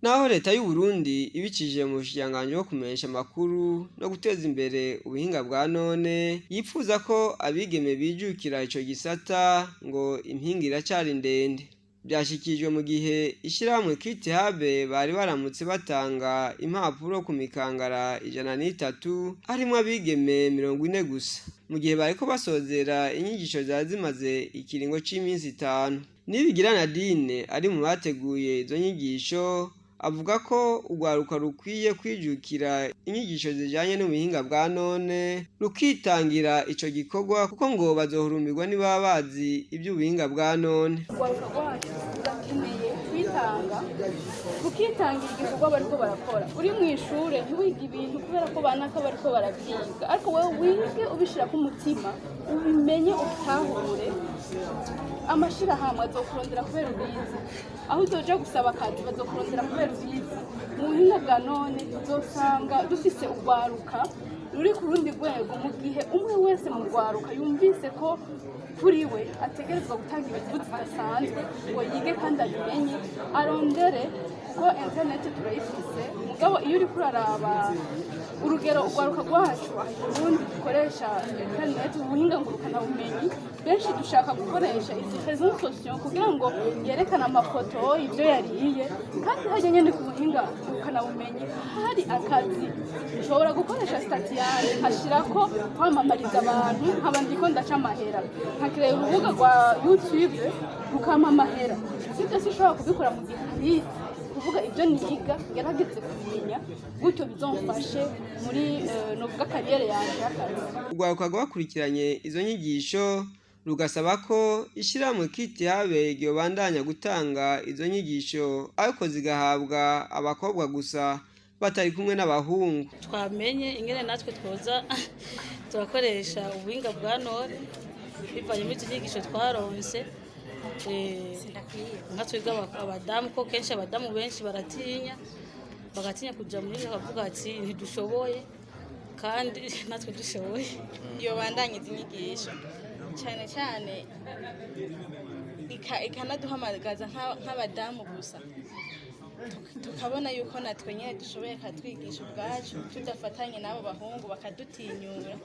Naho leta y'u Burundi ibicishije mu bushikiranganji bwo kumenyesha amakuru no guteza imbere ubuhinga bwa none yipfuza ko abigeme bijukira ico gisata, ngo impinga iracari ndende. Byashyikirijwe mu gihe ishyirahamwe Kitihabe bari baramutse batanga impapuro ku mikangara 103, harimwo abigeme 40 gusa, mu gihe bariko basozera inyigisho zari zimaze ikiringo c'iminsi 5. Nibigira Nadine ari mu bateguye izo nyigisho avuga ko urwaruka rukwiye kwijukira inyigisho zijanye n'ubuhinga bwa none, rukitangira ico gikorwa, kuko ngo bazohurumbirwa niba bazi iby'ubuhinga bwa none. Urwaruka rwacu rurakeneye kwitanga, rukitangira igikorwa bariko barakora. Uri mu ishure, ntiwige ibintu kubera ko banaka bariko barabyiga, ariko wowe wige ubishira ku mutima, ubimenye, ubitahure. Amashirahamwe azokurondera kubera ubizi, aho uzoja gusaba akazi bazokurondera kubera ubizi. Mu buhinga bwa none tuzosanga dufise urwaruka ruri ku rundi rwego mu gihe umwe wese mu rwaruka yumvise ko kuri we ategerezwa gutanga ingufu zidasanzwe ngo yige kandi abimenye, arondere, kuko interineti turayifise. Mugabo iyo uriko uraraba urugero urwaruka rwacu aha i Burundi dukoresha interineti, ubuhinga ngurukanabumenyi, benshi dushaka gukoresha izi réseaux sociaux kugira ngo yerekane amafoto ibyo yariye, kandi hajya nyene ku buhinga ngurukanabumenyi hari akazi. Nshobora gukoresha statut yanjye nkashirako kwamamariza abantu, nkaba ndiko ndaca amahera, nkakireba urubuga rwa YouTube rukampa amahera. Sibyo, sinshobora kubikora mu gihe ntabizi. Kuvuga ibyo niga ngerageze kubimenya gutyo, bizomfashe muri novuga carrière yanjye y'akazi. Urwaruka rwakurikiranye izo nyigisho rugasaba ko ishyirahamwe Kitihabe ryobandanya gutanga izo nyigisho, ariko zigahabwa abakobwa gusa batari kumwe n'abahungu. Twamenye ingene natwe twoza turakoresha ubuhinga bwa none bivanye muri izi nyigisho twaronse. Nka twebwe abadamu, ko kenshi abadamu benshi baratinya, bagatinya kuja muri, bakavuga ati ntidushoboye, kandi natwe dushoboye. Iyo bandanye izi nyigisho cyane cyane ikanaduhamagaza nk'abadamu gusa, tukabona yuko natwe nyine dushoboye, akatwigisha ubwacu tudafatanye n'abo bahungu, bakadutinyura.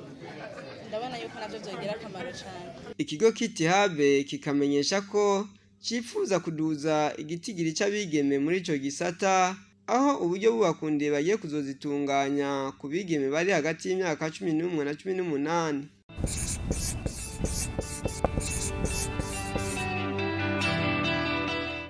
Ndabona yuko nabyo byogira akamaro cyane. Ikigo Kitihabe kikamenyesha ko cifuza kuduza igitigiri c'abigeme muri ico gisata, aho uburyo bubakundiye bagiye kuzozitunganya ku bigeme bari hagati y'imyaka 11 na 18.